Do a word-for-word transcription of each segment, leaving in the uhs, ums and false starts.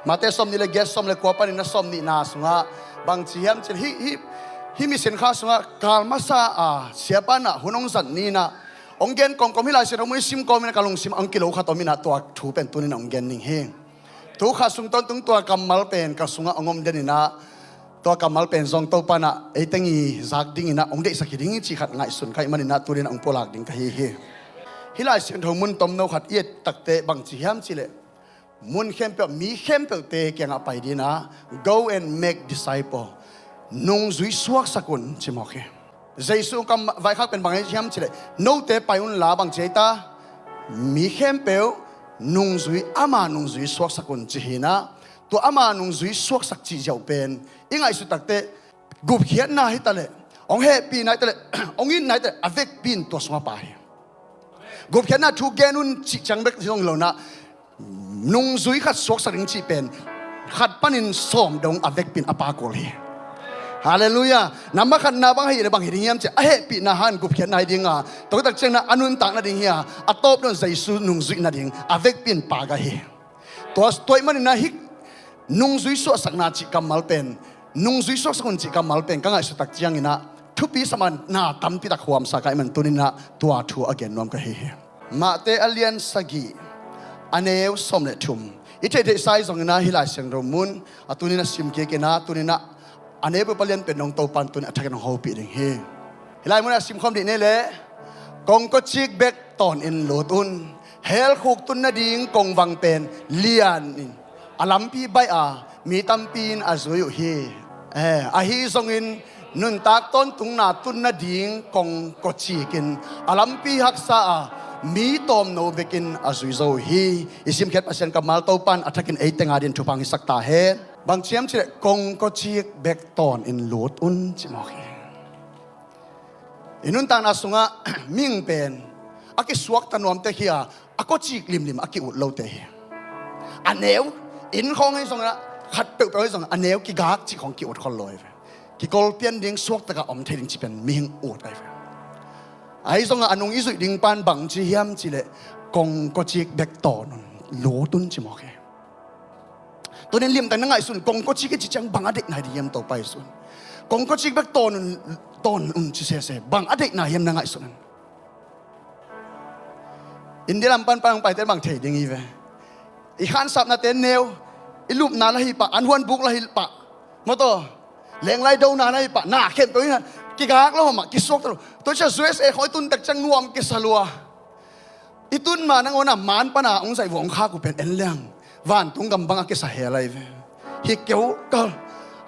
Mate sawmnih le giat, sawm le kua panin a sawmnihna sungah bang ci hiam cih leh, hih, hih, hih mission kha sungah kal masa a siapa in ah hun hong zat ni in ah hong gen kawmkawm, hih Lai Siangtho mun i sim kawm in ah ka lungsim ah hong kilo khat om in ah tua thu pen tuni in ah hong gen ning hi. Thu khat sung tawntung tua kammal pen ka sungah hong om den in ah, tua kammal pen zong Topa in ah ei teng i zak ding in ah hong deihsak hi ding hi cih khat ngaihsun ka hih man in ah tuni in ah hong pulak ding ka hi hi. Hih Lai Siangtho mun tomno khat i et takteh bang ci hiam cih leh, mun khempeuh, mi khempeuhte kiangah pai ding in ah, "Go and make disciple." Nungzui suaksak un ci mawk hi. Jesu kam vaikhak pen bang hiam cih leh, "Note pai un la," bang ci ei ta, "Mi khempeuh nungzui, ama nungzui suaksak un," ci hi in ah, tua ama nungzui suaksak cih ziau pen i ngaihsut takteh, gupkhiatna hi ta leh, hong hehpihna hi ta leh, hong itna hi ta leh, a vekpi in tua sungah pha hi. Gupkhiatna thu gen un cih ciang bek hi zong lo in ah, nungzui khat suaksak ding cih pen khat panin sawm dong a vekpi in a pha kul hi. Halleluiah. Number khatna bang hi leh bang hi ding hiam cih leh, a hehpihna hang gupkhiatna hi ding a, tua khit tak ciangin ah a nuntak nading hi a, a tawp dong Jesu nungzuih nading a vekpi in pha ka hi. Tua, tua ahih man in ah hih nungzui suaksakna cih kammal pen, nungzui suaksak un cih kammal pen ka ngaihsut tak ciangin ah thupi sa man, na tampi tak huamsa ka hih man tuni in ah tua thu a gen nuam ka hi hi. Mate a lian sagih, a neu sawm le thum. I theihtheihsa hi zongin ah hih Lai Siangtho mun a tuni in ah sim kik in ah, tuni in ah a neu peuh a lian pen dong Topa in tuni in ah a thakin hong hopih ding hi. Hih lai mun ah sim khawm dih ni leh, "Kongkawcik bek tawnin lut un. Hell khuk tun nading kongvang pen lian in a lampi baih a, mi tampi in a zui uh hi. Eh, ahi zongin nuntak tawntungna tun nading kongkawcik in a lampi haksa a, mi tawmno bekin a zui zo uh hi." I simkhiat Pasian kammal Topa in a thakin ei teng adingin thupha hong hisak ta hen. Bang ci hiam cih leh, "Kongkawcik bek tawnin lut un," ci mawk hi. I nuntakna sungah mihing pen a kisuakta nuam tek hi a, a kawcik limlim a ki-ut lote hi. A neu, inn khawng hi zongin ah, khat peuhpeuh hi zongin ah, a neu kigak cih khawng ki-ut khol lo hi ve. Kikol pian ding, suaktak a om thei ding cih pen mihing ut ahi ve. Ahi zongin ah a nung i zuih ding pan bang ci hiam cih leh, "Kongkawcik bek tawn un, lut un," ci mawk hi. Tuni in limtak na ngaihsun, kongkawcik i cih ciang bang a deihna hi ding hiam Topa i sun. "Kongkawcik bek tawn un, tawn un," ci sese, bang a deihna hiam na ngaihsun un. India lam pan pan hong paite bang thei ding hi ve. I khansapnate neu, i lupna la hi pah, an huan buk la hi pah, maw taw, lenglai dona la hi pah, na khempeuh in ah kigak lo mah, kisuakta lo. Tua ciang U S A khawng i tun tak ciang nuam kisa lua. I tun ma nangawn a man pan a hong zaih vua hong khak uh pen en leng, vantung gam bang a kisa hel ahi ve. Hi keu kal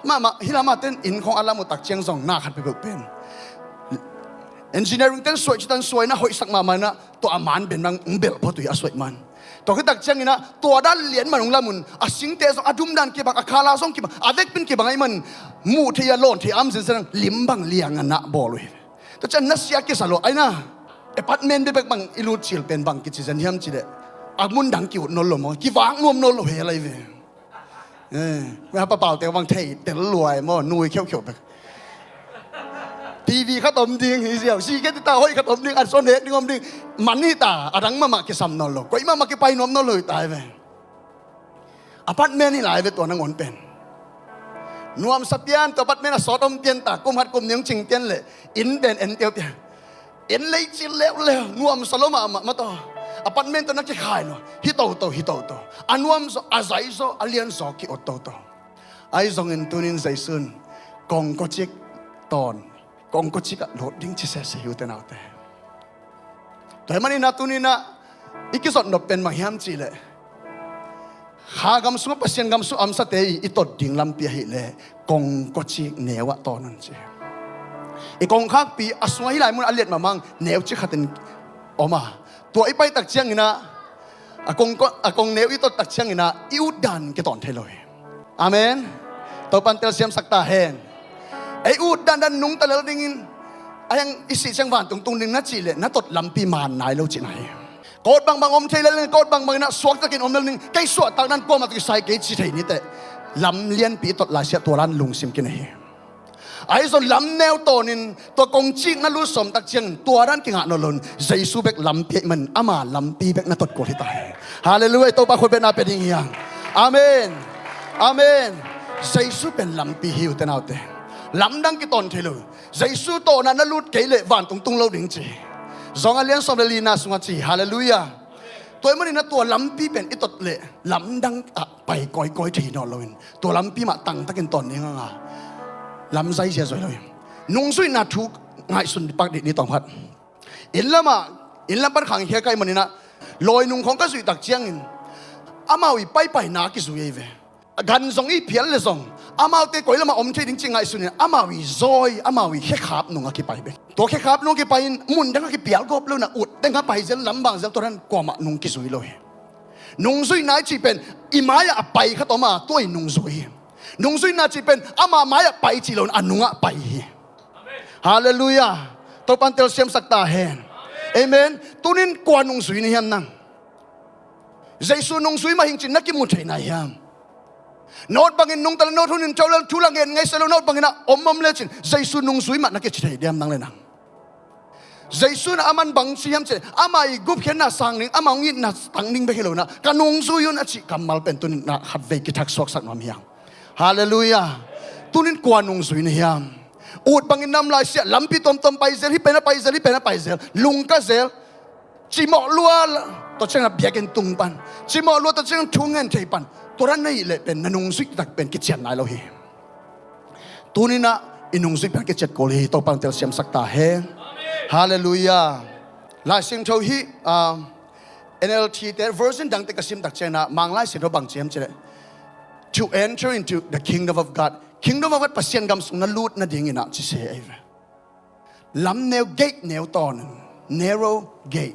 mahmah, hih lam a ten inn khawng a lam uh tak ciang zong na khat peuhpeuh pen engineering ten suai citan suai in ah hoihsak mahmah in ah, tua a man ben bang hong belh phot uh hi a suai man. Tua khit tak ciangin ah tua dan lian man hong lam un, a singte zong a dum dan kibang, a kala zong kibang, a vekpi in kibang ahih man muh theih a lawn theih a om zenzen, lim bang liang a na bawl uh hi. Tua ciang nasia kisa lo, ahi na, apartment bekbek bang i lut cil pen bang kici zen hiam cih leh, a mun dang ki-ut nawn lo maw, kivak nuam nawn lo hel ahi ve. Eh, mah papaute bang thei tel lua hi maw, nui kheuhkheuh bek. T V khat om ding hi ziau, si ke ti ta, hoih khat om ding, an sawn hek ding om ding, man hi ta, a dang mahmah kisam nawn lo, koih mahmah kipai nuam nawn lo hi ta hi ve. Apartment hi lai ve tua nangawn pen. Nuamsa pian, tua apartment a sawt om pian ta, kum khat kum nih hong cing pian leh, inn pen en teu pian. Inn lei cil leuleu, nuamsa lo mahmah, maw taw. Apartment tawh na kikhai nawn, hi toto, hi toto. A nuamzaw, a zaizaw, a lianzaw ki-ut toto. Ahi zongin tuni in Jesu in, "Kongkawcik tawn, kongkawcik ah lut ding," ci sese hi, ute naute. Tua ahih manin ah tuni in ah i kizot nop pen bang hiam cih leh, kha gam sungah, Pasian gam sungah a omsate i, i tot ding lampi ahih leh kongkawcik neu ah tawn un ci. I kongkhakpi a sungah hih lai mun a liat mahmah neu ci khat in om a, tua i pai tak ciangin ah, a kong, a kong neu i tot tak ciangin ah i ut dan kitawn thei lo hi. Amen. Topa'n telsiamsak ta hen. Ei ut dandan nungta lel dingin, a hiang i sih ciang vantung tung ding na cih leh na tot lampi man nai lo cihna hi. Kawt bangbang om thei lel ding, kawt bangbang in ah suaktakin om lel ding, kei suahtakna in kuamah tawh kisai kei ci thei ni teh, lam lianpi i tot lai siah tua dan lungsim kinei hi. Ahi zong lam neu tawnin tua kongcik na lut sawm tak ciangin tua dan kingah nawn lo in, Jesu bek lampi ahih manin ama lampi bek na tot kul hi ta hi. Halleluiah. Topa khut beng na pia ding hi hang. Amen. Amen. Jesu pen lampi hi, ute naute. Lamdang kitawn thei lo. Jesu tawh na na lut kei leh vantung tung lo ding ci. Zawng a lian sawm le lina sungah ci. Halleluiah. Tua ahih manin a tua lampi pen i tot leh lamdang ah pai kawikawi thei nawn loin, tua lampi mah tangtakin tawn ding hanga lamzai zia zoi loin, nungzuihna thu ngaihsun pak dih ni tawm khat. Inn lamah, inn lam pan khangkhia ka hih manin ah, lawi nung khawng ka zuih tak ciangin amau i paipaina a kizui ahi ve. Gan zong i phial le zong, amaute koi lamah om thei ding ci ngaihsunin amau i zawi, amau i khekhap nung a kipai bek. Tua khekhap nung a kipai-in mun dang a kipial gawp lo-in ah, ut teng a pai zel, lam bang zel, tua dan kuamah nung kizui lo hi. Nungzuihna i cih pen i mai-ah a pai khat om a, tua i nungzui hi. Nungzuihna cih pen ama mai-ah pai cih lo-in a nungah pai hi. Halleluiah. Topa'n telsiamsak ta hen. Amen. Tunin kua nungzui na hiam nang? Jesu nungzui mah hing cin na kimu thei na hiam? Note bangin nungta le note hunin thu la ngen ngei se lo, note bangin a om om lecin Jesu nungzui mah na kici thei diam nang le nang? Jesu in a man bang ci hiam cih leh, ama i gupkhiatna sang ding, ama hong itna tang ding bek hi lo-in ah, ka nungzui un a cih kammal pen tunin ah khatvei kithak suaksak nuam hi hang. Halleluiah. Tunin kua nungzui na hiam? Ut bangin nam lai siah, lampi tuamtuam pai zel, hih pen a pai zel, hih pen a pai zel, lungka zel, cimawh lua, tua ciangin a biakinn tung pan, cimawh lua, tua ciangin thu ngen thei pan, tua dan na hih leh pen na nungzuih tak pen kician nai lo hi. Tunin ah i nungzuih pen kiciat kul hi. Topa'n telsiamsak ta hen. Halleluiah. Lai Siangtho hih, ah, N L T te, version dangte ka sim tak ciangin ah, Mang Lai Siangtho bang ci hiam cih leh, "To enter into the kingdom of God." Kingdom of God, Pasian gam sung na lut nadingin ah ci se ahi ve. Lam neu, gate neu tawnin, narrow gate.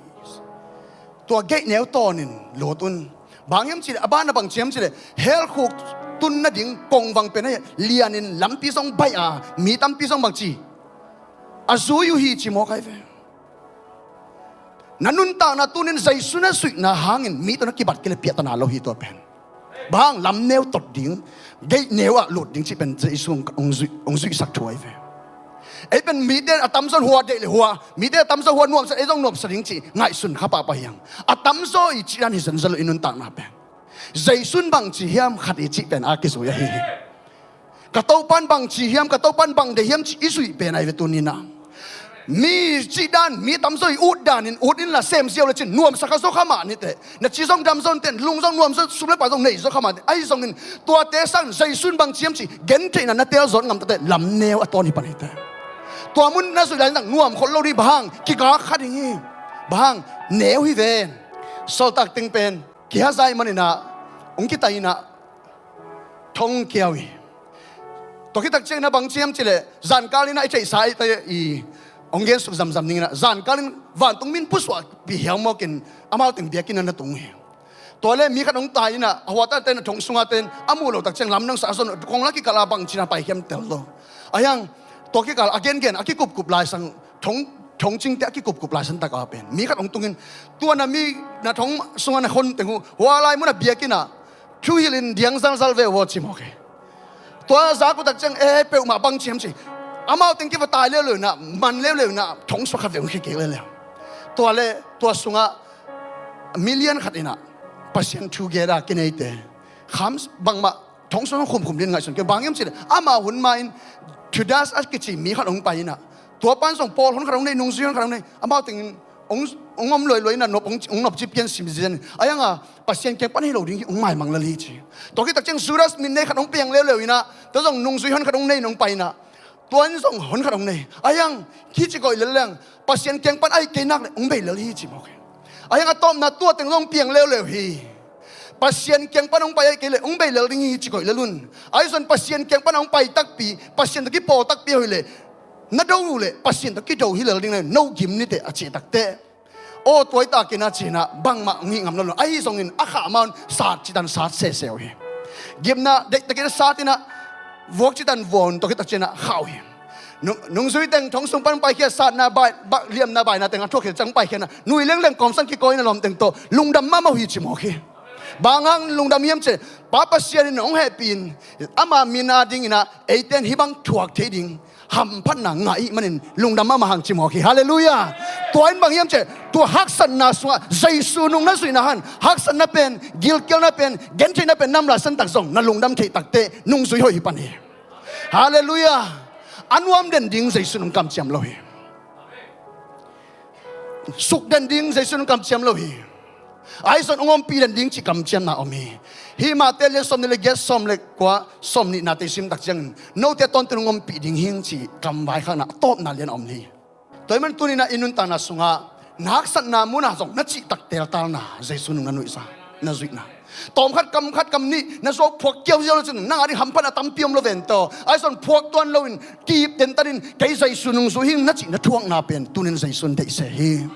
Tua gate neu tawnin lut un. Bang hiam cih leh, a banah bang ci hiam cih leh, hell khuk tun nading kongvang pen ahi, lianin lampi zong baih a, mi tampi zong bang ci, a zui uh hi ci mawk ahi ve. Na nuntakna tunin Jesu na zuihna hangin mi tawh na kibat kei leh piahtana lo hi tua pen. Bang hang? Lam neu tot ding, gate neu ah lut ding cih pen Jesu hong, hong zui, hong zuihsak thu ahi ve. Ei pen mite a tamzaw in hua deih le hua, mite a tamzaw hua nuamsa, ei zong nuamsa ding cih ngaihsun kha pahpah hi hang. A tamzaw i cih dan hi zenzen lo i nuntakna pen. Jesu in bang ci hiam khat i cih pen a kizui ahi hi. Ka Topa'n bang ci hiam, ka Topa'n bang deih hiam cih i zuih pen ahi ve tuni-in ah. Mi cih dan, mi tamzaw i ut danin ut inla, sem ziau lecin nuamsa kha zaw kha mah ni teh. Na ci zong dam zaw ni teh, lung zong nuam zaw, sum le pai zong nei zaw kha mah ni teh. Ahi zongin tuate sangin Jesu in bang ci hiam cih gentheihna na teel zawh ngam ta teh, lam neu a tawn hi pan hi teh. Tua mun na zuih lai-in zong nuam khol lo ding, bang hang? Kigak kha ding hi. Bang hang? Neu hi ven. Sawltak teng pen kihazai manin ah, hong kitai in ah, thong kiau hi. Tua khit tak ciangin ah bang ci hiam cih leh, zankalin ah i theihsa i, i hong gensuk zamzam dingin ah, zankalin vantung mi in pusuahpih hiau mawkin amau teng biakinn ah na tung hi. Tua leh mi khat hong tai in ah, a huatahte in ah, thong sungahte in a muh loh tak ciang lamdang sa a zon, kong la kikal a bang ci-in a pai hiam tel lo. Ahi hang, tua kikal a gengen a kikupkup lai sang, thong, thong cingte a kikupkup lai san tak a pen mi khat hong tungin, tua na mi, na thong sungah na khon teng uh, hua lai mun a biakinn ah thuhilhin diang zalzal ve uh aw ci mawk hi. Tua zak uh tak ciang, eh, peuhmah bang ci hiam cih, amau teng kiva tai leuleu in ah, man leuleu in ah, thong sungah khat vei hong khia kik leuleu. Tua leh tua sungah million khat in ah Pasian thu gen a kineite, kham bangmah thong sungah khumkhum ding ngaihsun kei. Bang hiam cih leh, ama hun ma-in Judas a kici mi khat hong pai in ah, tua pan zong pawl hon khat hong nei, nungzui hon khat hong nei, amau tengin hong, hong om luailuai in ah, nop hong, hong nopci pian simzen. Ahi hang a, Pasian kiang pan hi lo ding hi, hong maimang lel hi ci. Tua khit tak ciang Judas min nei khat hong piang leuleu in ah, tua zong nungzui hon khat hong nei in hong pai in ah, tua in zong hon khat hong nei. Ahi hang, hih ci koih lel leng, Pasian kiang pan ahih kei nak leh hong bei lel hi ci mawk hi. Ahi hang a tawpna, tua teng zong piang leuleu hi. Pasian kiang pan hong pai ahih kei leh hong bei lel ding hi ci koih lel un. Ahi zong Pasian kiang pan hong pai takpi, Pasian tawh kipawl takpi uh hi leh, na do uh leh Pasian tawh kido hi lel ding leh, no gim ni teh a cih tak teh, aw, tua hi ta kei na ci-in ah bangmah hong hih ngam lo lo. Ahi zongin a khah ma-un sat cih dan sat sese uh hi. Gimna deihtakin a sat in ah, vuak cih dan vua un, tua khit tak ciang ah khah uh hi. Nung, nungzui teng thong sung pan paikhia, satna bai, ba, liamna baina teng a thuakkhiat ciang paikhia in ah, nui lengleng kawmsan kikawi in ah lawmteng tawh lungdam mahmah uh hi ci mawk hi. Bang hang lungdam hiam cih leh, Pa Pasian in hong hehpih in, ama min a dingin ah eite in hih bang thuak thei ding, hamphatna ngah ih manin lungdam mahmah hang ci mawk hi. Halleluiah. Tua in bang hiam cih leh tua haksatna sungah Jesu nung na zuihna hang haksatna pen, gilkialna pen, gentheihna pen nam laisan tak zong na lungdam theih takteh nungzui hoih hi pan hi. Halleluiah. A nuam den ding Jesu nung kamciam lo hi. Suk den ding Jesu nung kamciam lo hi. Ahi zong hong ompih den ding cih kamciamna om hi. Hih Matthai lian sawmnih le giat, sawm le kua, sawmnihnate i sim tak ciangin note tawntung hong ompih ding hi cih kamvaikhakna a tawpna lian a om hi. Tua ahih manin tuni-in ah i nuntakna sungah na haksatna munah zong na cihtak teltalna Jesu nung na nuihsa, na zuihna. Tawm khat kam khat kam nih na zuau phuak kiauziau lo cin nang a ding hamphatna tampi om lo ven tawh. Ahi zong phuak tuan loin kip tentanin kei Jesu nungzui hi ing na cih na thuakna pen tuni-in Jesu in deih se hi.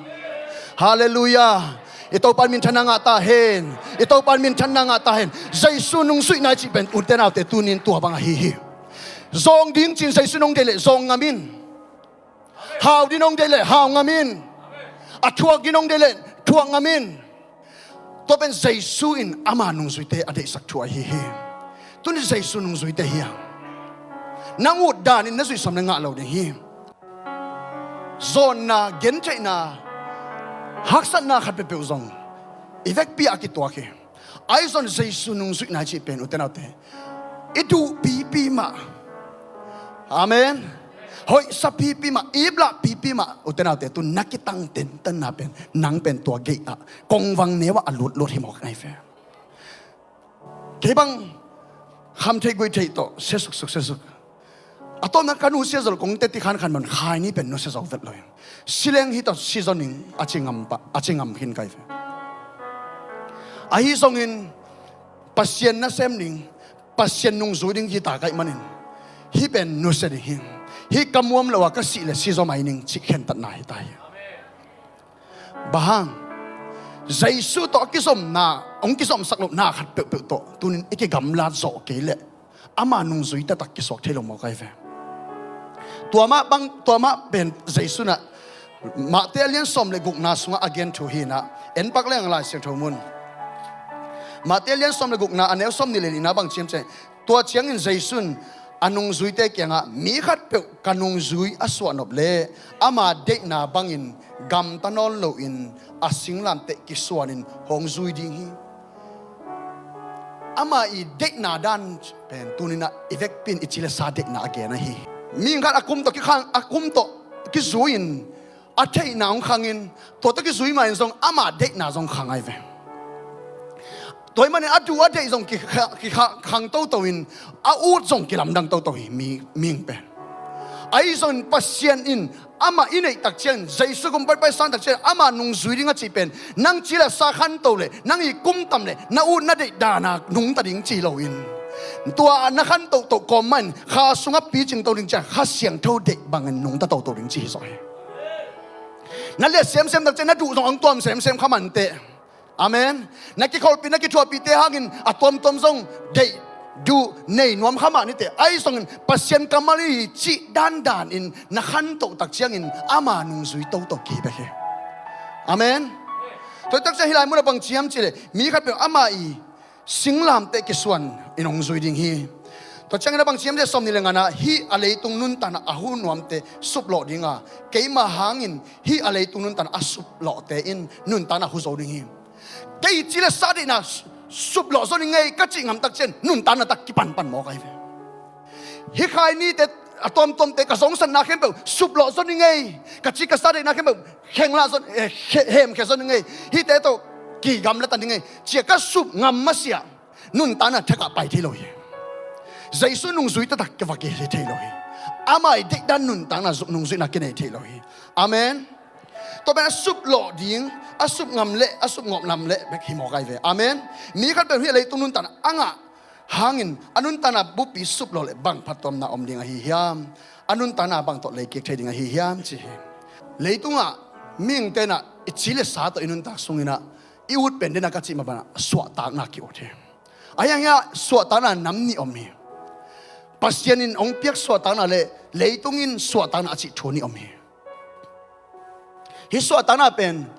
Halleluiah. I Topa in minthanna ngah ta hen. I Topa in minthanna ngah ta hen. Jesu nungzuihna i cih pen ute naute tuni-in tua bang ahi hi. Zawng ding ci-in Jesu in hong deih leh zawng ngam in. Hau ding hong deih leh hau ngam in. A thuak ding hong deih leh thuak ngam in. Tua pen Jesu in ama nungzuite a deihsak thu ahi hi. Tuni Jesu nungzuite hi a, nang ut danin na zuih sam le ngah lo ding hi. Zawnna, gentheihna, haksatna khat peuhpeuh zong i vekpi ah a kituak hi. Ahi zong Jesu nungzuihna i cih pen ute naute, i duh pipi mah, amen, hoihsa pipi mah, iplah pipi mah ute naute, tu na kitang tentanna pen nang pen tua gei ah kongvang neu ah a lutlut hi mawk ngai ve. Kei bang kham theih guih theih tawh sia suksuk sia suk. A tawpna ka nusia zo lo, kong teti khan khan man khai ni pen nusia zo vet lo hi. Si leng hi tawh si zo ning a ci ngam pah, a ci ngam khin kai ve. Ahi zongin Pasian nasem ding, Pasian nungzui ding hi ta ka hih manin hih pen nusia ding hi. Hih ka muam lo a ka sih le si zo mai ning cih khentatna hi ta hi. Bang hang? Jesu tawh a kizomna, hong kizomsak lohna khat peuhpeuh tawh tuni-in i kigamlat zawh kei leh ama nungzui taktak kisuak thei lo mawk ahi ve. Tua mah bang, tua mah pen Jesu in ah Matthai a lian sawm le gukna sungah a gen thu hi in ah, en pak leng Lai Siangtho mun. Matthai a lian sawm le gukna a neu sawmnih le nihna bang ci hiam cih leh, tua ciangin Jesu in a nungzuite kiangah, mi khatpeuh ka nungzui a suahnop leh ama deihna bangin gamta nawn loin a singlamteh kisuanin hong zui ding hi. Ama i deihna dan pen tuni-in ah i vekpi in i ci le sa deihna a gen ahi hi. Mihing khat a kum tawh kikhang, a kum tawh kizui-in a theihna hong khangin, tua tawh kizui mah in zong ama deihna zong khang ahi ve. Tua ahih manin a duh a deih zong kikha-, kikha-, khang toto in, a ut zong kilamdang toto hi mi, mihing pen. Ahi zongin Pasian in amah i neih tak ciangin, Jesu kum paipai sang tak ciangin ama nungzui ding a cih pen nang ci le sa khanto leh, nang i kum tam leh, na ut na deih dan a nungta ding ci loin, tua na khan toto kawm mah in kha sungah picing to ding ci a, Kha Siangtho deih bangin nungta toto ding ci hi zaw hi. Na liat semsem tak ciang na duh zong hong tuam semsem kha mah inteh. Amen. Na kikholhpih, na kithuahpihte hangin a tuamtuam zong deih, duh, nei nuam kha mah inteh. Ahi zongin Pasian kammal i cih dandanin na khantoh tak ciangin ama nungzui toto kihi bek hi. Amen. Tua tak ciang hih lai munah bang ci hiam cih leh, mi khatpeuh ama i singlamteh kisuan in hong zui ding hi. Tua ciangin a bang ci hiam cih leh, sawmnih le ngana, hih a leitung nuntakna a hu nuamte suplawh ding a, keima hangin hih a leitung nuntakna a suplawhte in nuntakna hu zo ding hi. Kei ci le sa deihna su-, suplawh zo ning ei ka cih ngam tak ciang nuntakna tak kipanpan mawk ahi ve. Hih kha i nite a tuamtuamte ka zongsatna khempeuh suplawh zo ning ei, ka ci ka sa deihna khempeuh khenglah zo, eh, khe-, hemkhia zo ning ei, hihte tawh kigamla ta ning ei, ci a ka sup ngam masiah nuntakna thekah pai thei lo hi. Jesu nungzui taktak kivak hi thei lo hi. Ama i deihdan nuntakna zu-, nungzuihna kinei thei lo hi. Amen. Tua pen a suplawh ding, a sup ngam leh, a sup ngawp ngam leh bek hi mawk ahi ve. Amen. Mi khatpeuh hih leitung nuntakna a ngah hangin a nuntakna buppi suplawh leh bang phattuamna om ding ahi hiam? A nuntakna bang tawh leikik thei ding ahi hiam ci hi. Leitungah mihingte in ah i ci le sa tawh i nuntak sungin ah i ut pen den a ka cih mah bangin ah suahtakna ki-ut hi. Ahi hang hiah suahtakna nam nih om hi. Pasian in hong piak suahtakna le leitung in suahtakna a cih thu nih om hi. Hih suahtakna pen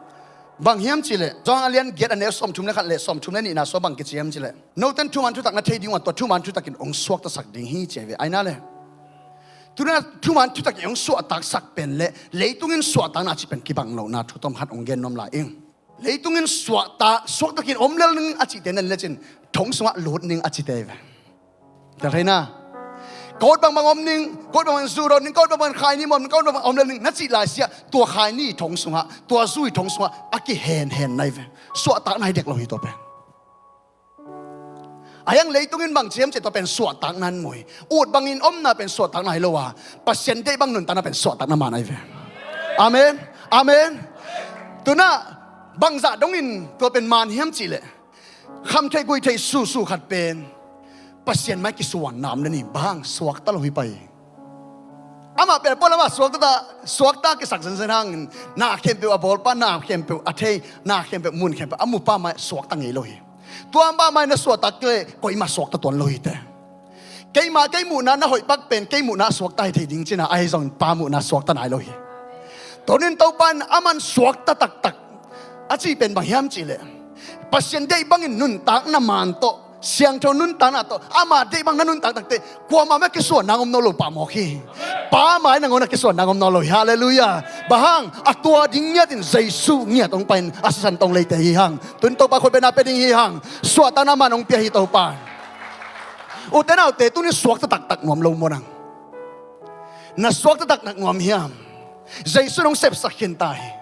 bang hiam cih leh, Johan a lian giat a neu sawmthum le khat le sawmthum le nihna sungah bang kici hiam cih leh, note in thuman thutak na thei ding uh a, tua thuman thutakin hong suaktasak ding hi ci hi ve. Ahi na le, Tuna thuman thutak i hong suahtaksak pen le leitung in suahtakna a cih pen kibang lohna thu tawm khat hong gen nuam lai ing. Leitung in suahtak, suaktakin om lel ning a cihte na lecin thong sungah lut ning a cihte hi ve. Tel thei na. Kot bangbang om ning, kot bangbang zu rawt ning, kot bangbang khai ni mawm ning, kot bangbang om lel ning na cih laisiah tua khai ni thong sungah, tua zui thong sungah a kihenhen na hi ve. Suahtakna hi dek lo hi tua pen. A hiang leitung in bang ci hiam cih tua pen suahtakna in mu hi. Ut bangin omna pen suahtakna hi lo a, Pasian deih bang nuntakna pen suahtakna man ahi ve. Amen. Amen. Tuna bangzah dongin tua pen man hiam cihleh, khamtheih guihtheih suhsuh khat pen Pasian mai kisuan nam le ni bang suakta lo hi pai. Amah pen pualam ah suakta, suakta kisak zenzen hangin na khempeuh a bawlpa, na khempeuh a thei, na khempeuh mun khempeuh a mupa mai suakta ngei lo hi. Tua pa mai na suahtak le koimah suakta tuan lo hi te. Keimah kei muhna na hoih pak pen kei muhna suakta hi thei ding cina ahi zongin pa muhna suakta nai lo hi. Tunin Topa in aman suakta taktak a cih pen bang hiam cihleh, Pasian deih bangin nuntakna man tawh, siangtho nuntakna tawh ama deih bang na nuntak takte kuamah mah kisuan nang om nawn lo pah mawk hi. Pa mai nangawn a kisuan nang om nawn lo hi. Halleluiah. Bang hang a tua ding ngiatin Jesu ngiat hong pai-in a sisan tong leite hi hang. Tun Topa khutbetna pia ding hi hang. Suahtakna man hong pia hi Topa. Ute naute, tunin suakta taktak nuam lo maw nang? Na suakta taktak nuam hiam? Jesu in hong sepsak khin ta hi.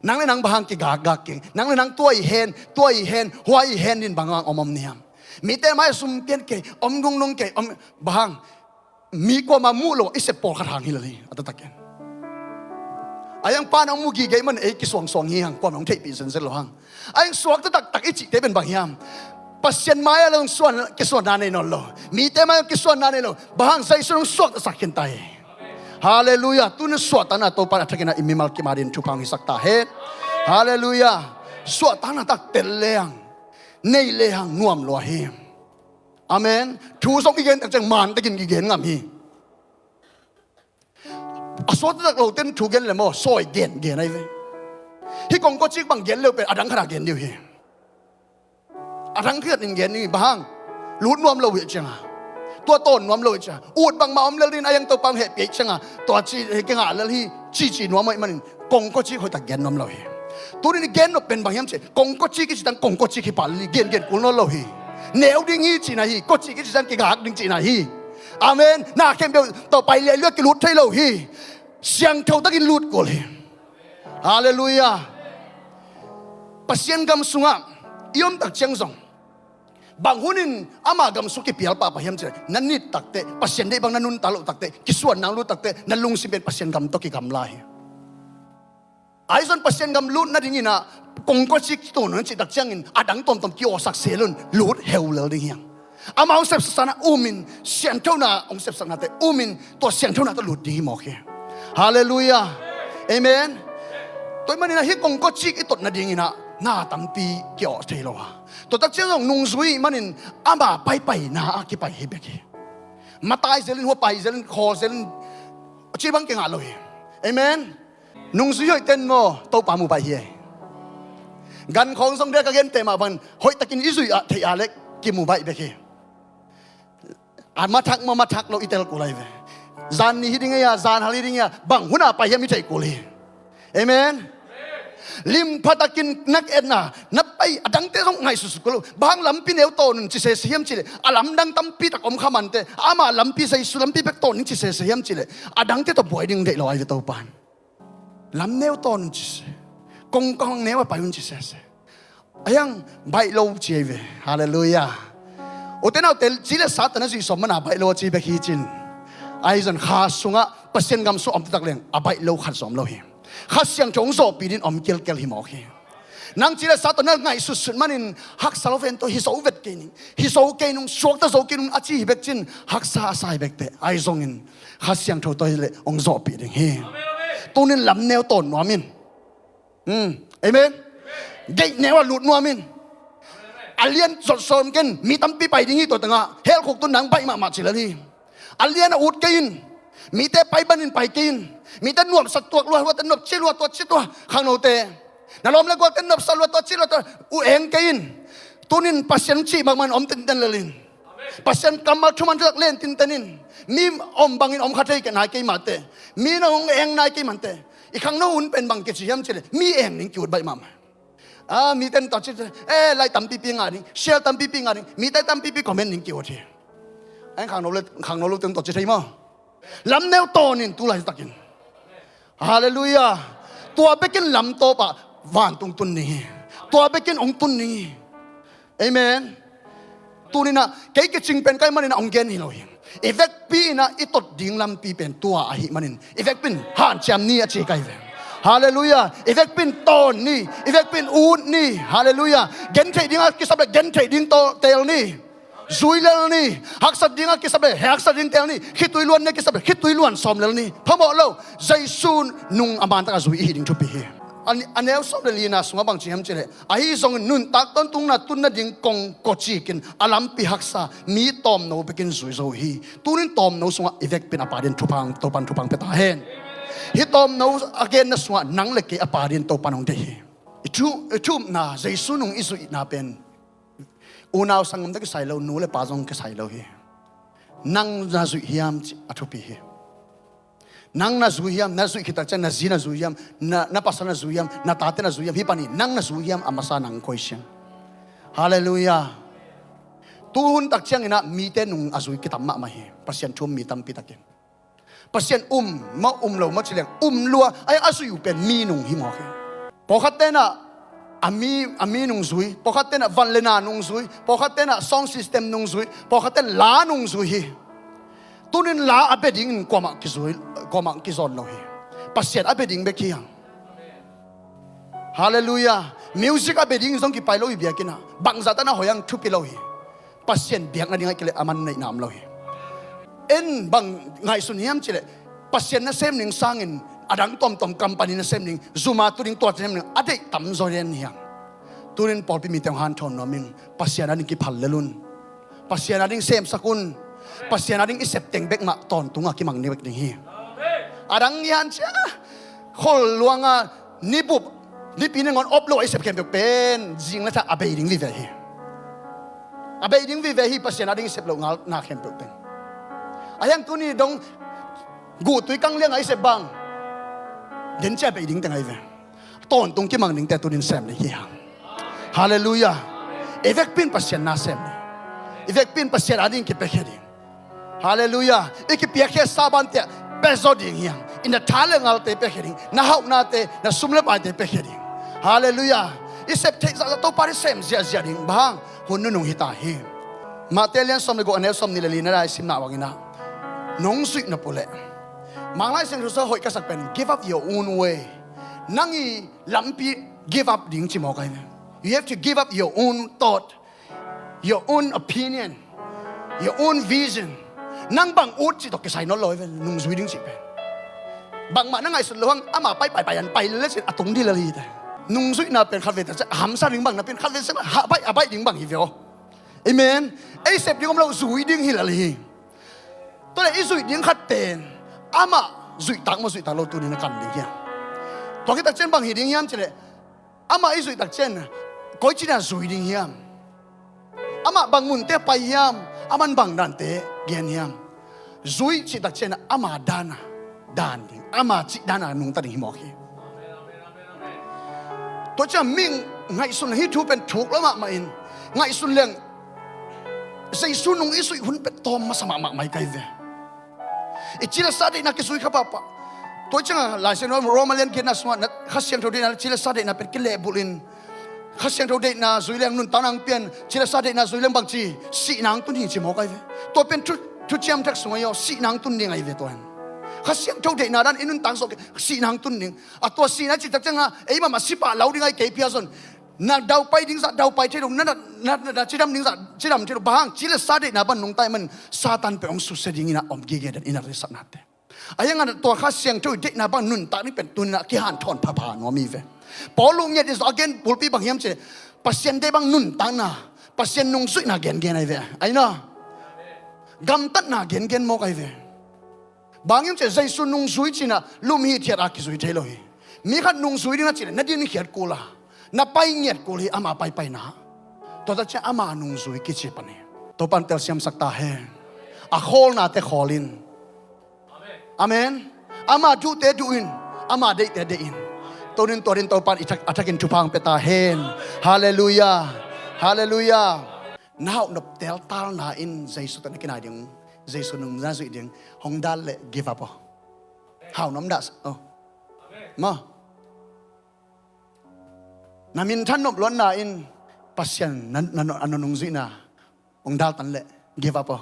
Nang le nang bang hang kigakgak keng, nang le nang tua i hen, tua i hen, hua i hen in bang hang om om ni hiam? Mite mai sum pian kei, om nungnung kei, om bang hang? Mi kuamah muh lo i sep pawlkhat hang hi lel hi a taktak in. A hiang pa nang mu gige man ei kisuangsuang hi hang, kuamah hong theihpih zenzen lo hang. A hiang suakta taktak i cihte pen bang hiam? Pasian mai-ah lo kisuanna nei nawn lo, mite mai-ah kisuanna nei lo. Bang hang? Jesu in hong suaktasak khin ta hi. Halleluiah. Tunin suahtakna Topa in a thakin ah i mimal kim adingin thupha hong hisak ta hen. Halleluiah. Suahtakna tak tel leng, nei leng nuam lua hi. Amen. Thu zong i gen tak ciang mantakin i gen ngam hi. A suakta tak lote in thu gen le maw, sawi gen gen ahi ve. Hih kongkocik bang gen le uh pen a dang khat a gen ding uh hi. A dang khat in gen ding hi. Bang hang? Lut nuam lo hi cianga, tua tawn nuam lo hi cianga, ut bangmah om lel dingin a hiang Topa hong hehpih hi cianga, tua ci hi kingah lel hi cici nuam ahih manin kongkocik hoihtak gen nuam lo hi. Tunin i gen nop pen bang hiam cih leh kongkocik i cih tang kongkocik hi pah lel hi, gen gen kul nawn lo hi. Neu ding hi cihna hi, kocik i cih tang kigak ding cihna hi. Amen. Na khempeuh tawh pai liailiai kilut thei lo hi. Siangtho takin lut kul hi. Halleluiah. Pasian gam sungah i om tak ciang zong bang hunin ama gam sung kipial pahpah hiam cih leh, na nit takteh, Pasian deih bang na nuntak loh takteh, kisuan nang lut takteh, na lungsim pen Pasian gam tawh kigamla hi. Ahi zong Pasian gam lut nadingin ah kongkocik tuan na cih tak ciangin a dang tuamtuam kiawsak selun lut heu lel ding hi hang. Amah hong sepsak sana umin, sianthona hong sepsaknate umin, tua sianthona tawh lut ding hi mawk hi. Halleluiah. Amen. Tua ahih manin ah hih kongkocik i tot nadingin ah na tampi kiawh thei lo a, tua tak ciang zong nungzui ahih manin ama paipaina a kipai hi bek hi. Matai zelin, hua pai zelin, khaw zelin, ci bang kingah lo hi. Amen. Nungzui hoihte in maw, Topa mu baih hi. Gankhawng zong dia ka gente mah bangin hoihtakin i zuih a theih a leh kimu baih bek hi. A mathak maw, mathak lo i tel kul ahi ve. Zan ni hi ding hi a, zan hal hi ding hi a, bang hun a pai hiam i theih kul hi. Amen. Lim phatakin nak etna na pai, a dangte zong ngaihsutsut kul lo. Bang hang lampi neu tawn un ci sese hiam cih leh, a lamdang tampi tak om kha mante, ama lampi, Jesu lampi bek tawn ning ci sese hiam cih leh, a dangte tawh buai ding deih lo ahi ve Topa in. Lam neu tawn un ci se. Kongkong neu a pai un ci sese. A hiang baih lo ci ahi ve. Halleluiah. Ute naute, ci le sa tawh na zuih sawm mana baih lo a ci bek hi cin. Ahi zong kha sungah Pasian gam sung om taktak leng a baih lo khat zong om lo hi. Kha Siangtho hong zawhpih dingin om kialkial hi mawk hi. Nang ci le sa tawh na ngaihsutsut manin haksa lo ven tawh hi zo vet kei ning, hi zo kei nung, suakta zo kei nung a ci hi bek cin, haksa a sa hi bekteh. Ahi zongin Kha Siangtho tawh hileh hong zawhpih ding hi. Tunin lam neu tawn nuam in. Hmm. Amen. Gate neu a lut nuam in. A lian zot sawm ken, mi tampi pai ding hi tua tangah. Hell khuk tun nang baih mahmah ci lel hi. A lian a ut kei in. Mite pai banin pai kei in. Mite nuamsa tuak lua, huate nuam ci lua, tua ci tua. Khangnote, na lawm le gualte nuamsa lua, tua ci lua, tua uh eng kei in. Tunin Pasian cih mahmah in om tenten lel in. Pasian kammal thuman thutak len tinten in, mi om bangin om kha thei kei nai kei mah teh, mi na hong eng nai kei mah teh, i khangno hun pen bang kici hiam cih leh mi eng ding ki-ut baih mahmah. A, mite in tawh ci, eh, like tampipi ngah ding, share tampipi ngah ding, mite tampipi comment ding ki-ut hi. Ai khangno le, khangno lo ten tawh ci thei maw. Lamneu tawn in tu laitakin. Halleluiah. Tua bekin lam tawpah vantung tun ding hi. Tua bekin hong tun ding hi. Amen. Tuninah kei kicing pen kai maninah hong gen hi lo hi. I vekpi inah i tot ding lampi pen tua ahih manin i vekpin hanciam ni a ci kai ve. Halleluiah. I vekpin tawn ni, i vekpin ut ni. Halleluiah. Gentheih dingah kisap le gentheih ding tawh teel ni. Zui lel ni. Haksat dingah kisap le haksat ding teel ni. Khitui luan ni kisap le khitui luan sawm lel ni. Phamawh lo. Jesu nung a mantak a zui i hi ding thupi hi. A, a neu sawm le lina sungah bang ci hiam cih leh, ahi zongin nuntak tawntungna tun nading kong kawcik in a lampi haksa mi tawmno bekin zui zo hi. Tunin tawmno sungah i vekpin a Pa din thupha, Topan thupha pia ta hen. Hih tawmno a genna sungah nang le kei a Pa din Topan hong deih hi. I thu, i thupna, Jesu nung i zuihna pen unau sanggam tawh kisai lo, nu le pa zong kisai lo hi. Nang na zuih hiam cih a thupi hi. Nang na zui hiam, na zuih khit tak ciang na zi na zui hiam, na, na pasal na zui hiam, na tate na zui hiam, hih panin nang na zui hiam, a masa nang koi siang. Halleluiah. Tuhun tak cianginah mite nung a zui kitam mahmah hi. Pasian thu um mi tampi takin. Pasian um, mah um lo, mah ci leng um lua, ai a zui uh pen mi nung hi mawk hi. Pawlkhat tenah a mi, a mi nung zui, pawlkhat tenah van le na nung zui, pawlkhat tenah sound system nung zui, pawlkhat tenah la nung zui hi. Tunin la a bia dingin kuamah kizui, kuamah kizawn lo hi. Pasian a bia ding bek hi hang. Halleluiah. Music a bia dingin zong kipai lo hi biakinn ah. Bangzah tan a hoih hang thupi lo hi. Pasian biak nading ahih kei leh a man neihna om lo hi. En bang ngaihsun hiam cih leh Pasian nasem ding sangin a dang tuamtuam company nasem ding, Zoom a tu ding tua nasem ding a deih tamzaw den hi hang. Tunin pawlpi mite hong hanthawn nuam ing. Pasian a ding kiphal lel un. Pasian a ding semsak un. Pasian a ding i sep teng bek mah tawntung a kimang ni bek ding hi. A dang hi han cia khol luanga nibup nipi nangawn op lo a i sep khempeuh pen zing le thah a bei ding vive hi. A bei ding vive hi. Pasian a ding i sep loh ngal na khempeuh teng a hiang tuni dong guhtui kang liang a i sep bang den cia bei ding teng a i ve. Tawntung kimang dingte tunin sem ding hi hang. Halleluiah. I vekpin Pasian na sem ding. I vekpin Pasian a ding kipiakhia ding. Halleluiah. I kipiakhia saban tiah pia zaw ding hiam? I na tha le ngalte piakhia ding, na hauhnate, na sum le paite piakhia ding. Halleluiah. I sep theih zahzah Topa ding sem ziahziah ding bang hun nunung hi ta hi. Matthai a lian sawm le guk a neu sawm nih le li na dai simna bangin ah nong zuih nop uh leh Manglai Siangtho sungah hoih ka sak pen give up your own way. Nang i lampi give up ding ci mawk ahi ve. You have to give up your own thought, your own opinion, your own vision. Nang bang ut cih tawh kisai nawn lo hi ve, nungzui ding cih pen. Bangmah na ngaihsut loh hang, ama pai pai pai an pai lel cin a tung dih lel hi te. Nungzuihna pen khatvei tak ciang a hamsa ding bang napi in khatvei tak ciang a baih a baih ding bang hi ve aw. Amen. Ei sep ding om lo, zui ding hi lel hi. Tua leh i zuih ding khat pen amah zuih tak maw zuih tak lo tunin a kan ding hiam? Tua khit tak ciang bang hi ding hiam cih leh amah i zuih tak ciang koici na zui ding hiam? Amah bang munte pai hiam? Aman bang dante gen hiam? Zui cih tak ciang ama dan a dan ding, ama cih dan a nungta ding hi mawk hi. Tua ciang mi ngaihsun hi thu pen thuk lo mahmah in ngaihsun leng Jesu nung i zuih hun pen tawm masa mahmah mai kai ve. I ci le sa deihna kizui kha pahpah. Tua ciangah Lai Siangtho Roma lian giatna sungah na Kha Siangtho deihna le ci le sa deihna pen kilehbulh in Kha Siangtho deihna zui leng nuntakna hong pian, ci le sa deihna zui leng bangci sihna hong tun hi ci mawk ahi ve. Tua pen thu, thuciam thak sungah i aw sihna hong tun ding ahi ve tua hen. Kha Siangtho deihna dan i nuntak zawh kei sihna hong tun ding. A tua sihna cih tak ciangah ei mahmah si pah lo ding ahi kei pia zon. Na daupai ding zah daupai thei lo, na, na, na, na cidam ding zah cidam thei lo. Bang hang ci le sa deihna bang nungta ahih man Satan pen hong susia dingin a om gige den i na risaknate. A hiangah tua Kha Siangtho i deihna bang nuntak ding pen tuninah kihanthawn phapha nuam hi ve. Paul uh ngiat in zong a gen bulpi bang hiam cih leh Pasian deih bang nuntakna, Pasian nungzuihna gengen ahi ve. Ahi na gamtatna gengen mawk ahi ve. Bang hiam cih leh Jesu nungzui cinah lum hithiat a kizui thei lo hi. Mi khat nungzui ding na cih leh na din khiat kul a na pai ngiat kul hi ama paipaina. Tua tak ciang ama nungzui kici pan hi. Topan telsiamsak ta hen. A khawlnate khawl in. Amen. Ama duhte duh in. Ama deihte deih in. Tunin tua din Topan i thak, a thakin thupha hong pia ta hen. Halleluiah. Halleluiah. Na hauh nop teltalna in Jesu tawh na kinai ding, Jesu nung na zuih ding hong dal leh give up aw. Hau nop dah aw. Maw. Na minthan nop luatna in Pasian na, na, na, a na nungzuihna hong daltan leh give up aw.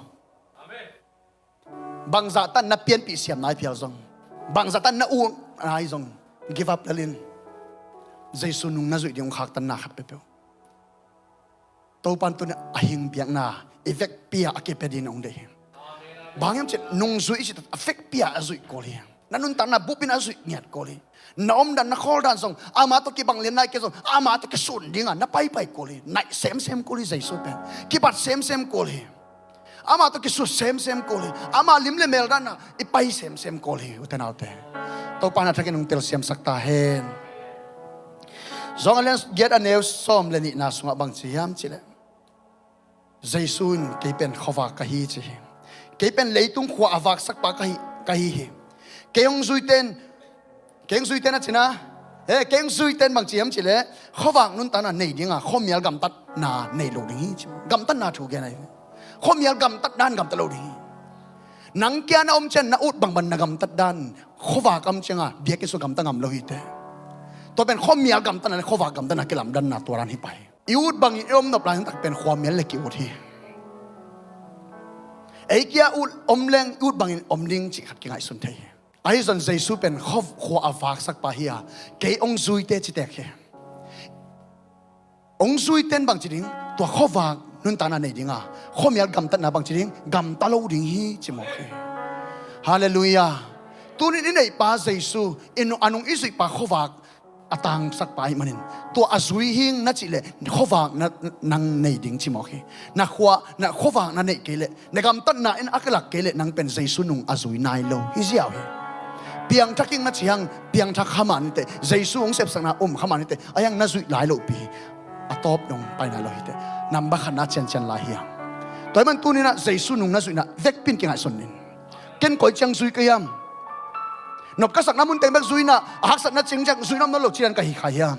Bangzah tan na pianpih siamna i phial zong, bangzah tan na utna i zong, give up lel in. Jesu nung na zuih ding hong khaktanna khat peuhpeuh. Topan tunin a hing biakna i vekpi-a a kipia dingin hong deih hi. Bang hiam cih leh nungzui i cih a vekpi-a a zuih kul hi. Na nuntakna bupin a zuih ngiat kul hi. Na omdan na khawldan zong ama tawh kibang lian nai kei zong ama tawh kisun dinga na paipai kul hi. Naih semsem kul hi Jesu pen. Kibat semsem kul hi. Ama tawh kisut semsem kul hi. Ama lim le mel dana i pai semsem kul hi, ute naute. Topan a thakin hong telsiamsak ta hen. Johan a lian giat a neu sawm le nihna sungah bang ci hiam cih leh, Jesu in kei pen khuavak ka hi ci hi. Kei pen leitung khua a vaksakpa ka hi, ka hi hi. Kei hong zuite in, kei hong zuite in a cina, he, kei hong zuite in bang ci hiam cih leh khuavak nuntakna nei dinga khuamial gamtatna nei lo ding hi ci. Gamtatna thu gen ahi. Khuamial gamtatna in gamta lo ding hi. Nang kia na om ciang na ut bangbang na gamtatdan khuavak a om cianga biakinn sung gamta ngam lo hi teh. Tua pen khuamial gamtatna le khuavak gamtatna kilamdanna tua dan hi pah hi. I ut bangin i om nop lai taktak pen khuamial le ki-ut hi. Ei kia ut om leng i ut bangin om ding cih khat kingaihsun thei hi. Ahi zong Jesu pen khua, khua a vaksakpa hi-a kei hong zuite ci tek hi. Hong zuite in bang ci ding, tua khuavak nuntakna nei dinga khuamial gamtatna bang ci ding, gamta lo ding hi ci mawk hi. Halleluiah. Tunin i neihpa Jesu, i nu-, a nung i zuihpa khuavak a tangsakpa ahih manin, tua a zui hing na cih leh khuavak na, nang nei ding ci mawk hi. Na khua, na khuavak na neih kei leh, na gamtatna in a kilak kei leh nang pen Jesu nung a zui nai lo hi ziau hi. Piangthak hing na ci hang, piangthak kha mah ni teh, Jesu hong sepsakna um kha mah ni teh, a hiang na zuih lai lopi hi. A tawp dong pai nai lo hi teh. Namba khatna ciancian lai hi hang. Tua ahih man tuninah Jesu nung na zuihna vekpin kingaihsun in. Ken koi ciang zui ka hiam? Nop ka sakna mun teng bek zui inah, a haksatna ciang ciang zui nuam nawn lo cidan ka hi kha hiam?